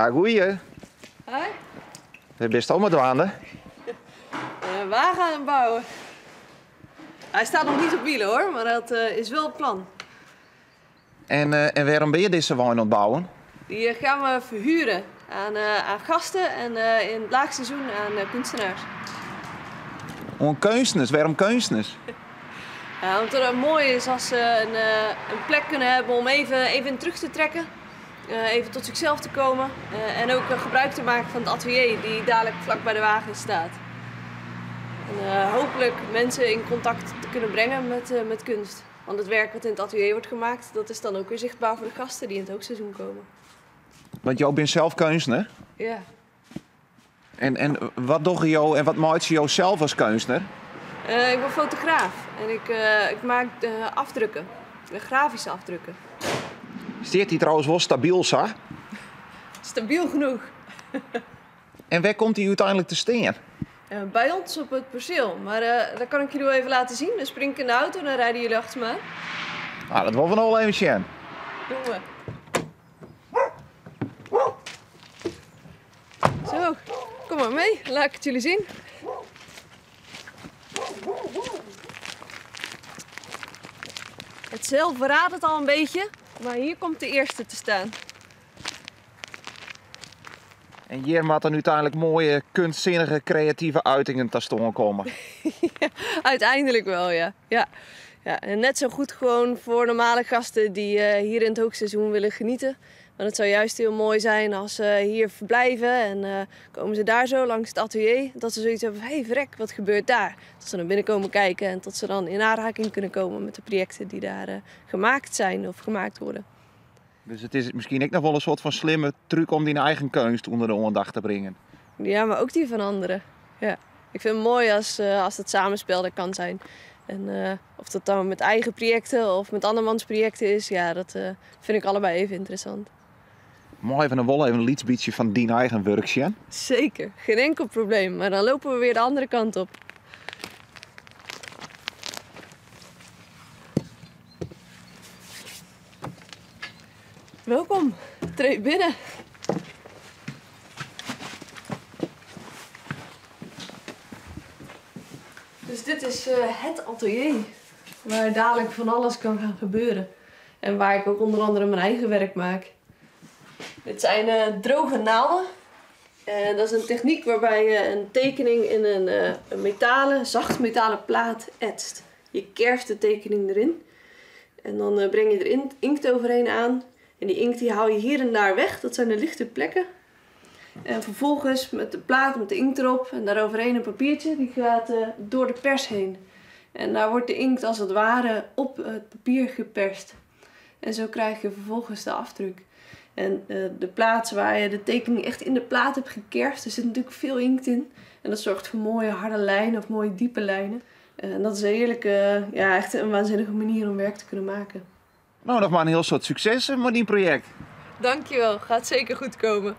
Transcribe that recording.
Ah, goeie. Hoi. Wêr bist al mei dwaande? Een wagen aan het bouwen. Hij staat nog niet op wielen hoor, maar dat is wel het plan. En wêrom binne je dizze wein oan it bouwen? Die gaan we verhuren aan gasten en in het laagseizoen aan kunstenaars. Oan keunstners? Wêrom keunstners? Ja, omdat het mooi is als ze een plek kunnen hebben om even terug te trekken. Even tot zichzelf te komen en ook gebruik te maken van het atelier die dadelijk vlak bij de wagen staat. En hopelijk mensen in contact te kunnen brengen met kunst. Want het werk wat in het atelier wordt gemaakt, dat is dan ook weer zichtbaar voor de gasten die in het hoogseizoen komen. Want jou bent zelf kunstner? Ja. En wat doe jou en wat maakt jou zelf als kunstner? Ik ben fotograaf en ik maak afdrukken, de grafische afdrukken. Zit die trouwens wel stabiel, sa? Stabiel genoeg. En waar komt hij uiteindelijk te staan? Bij ons op het perceel, maar dat kan ik jullie wel even laten zien. Dan spring ik in de auto en dan rijden jullie achter me aan. Nou, dat wil we nog wel even zien. Doen we. Zo, kom maar mee. Laat ik het jullie zien. Het zelf verraadt het al een beetje, maar hier komt de eerste te staan. En hier moet dan uiteindelijk mooie, kunstzinnige, creatieve uitingen te staan komen. Ja, uiteindelijk wel, ja. Ja. Ja, en net zo goed gewoon voor normale gasten die hier in het hoogseizoen willen genieten. Want het zou juist heel mooi zijn als ze hier verblijven en komen ze daar zo langs het atelier. Dat ze zoiets hebben van, hé, hey, verrek, wat gebeurt daar? Dat ze dan binnen komen kijken en dat ze dan in aanraking kunnen komen met de projecten die daar gemaakt zijn of gemaakt worden. Dus het is misschien ook nog wel een soort van slimme truc om die eigen kunst onder de aandacht te brengen. Ja, maar ook die van anderen. Ja. Ik vind het mooi als dat samenspel er kan zijn. En of dat dan met eigen projecten of met andermans projecten is, ja, dat vind ik allebei even interessant. Mooi van de wol even een liedje van die eigen werkje. Zeker, geen enkel probleem. Maar dan lopen we weer de andere kant op. Welkom, treed binnen. Dus dit is het atelier waar dadelijk van alles kan gaan gebeuren. En waar ik ook onder andere mijn eigen werk maak. Dit zijn droge naalden. En dat is een techniek waarbij je een tekening in een zacht metalen plaat etst. Je kerft de tekening erin. En dan breng je er inkt overheen aan. En die inkt die haal je hier en daar weg. Dat zijn de lichte plekken. En vervolgens met de plaat, met de inkt erop en daaroverheen een papiertje, die gaat door de pers heen. En daar wordt de inkt als het ware op het papier geperst. En zo krijg je vervolgens de afdruk. En de plaats waar je de tekening echt in de plaat hebt gekerfd, er zit natuurlijk veel inkt in. En dat zorgt voor mooie harde lijnen of mooie diepe lijnen. En dat is een heerlijke, ja, echt een waanzinnige manier om werk te kunnen maken. Nou, nog maar een heel soort succes met die project. Dankjewel, gaat zeker goed komen.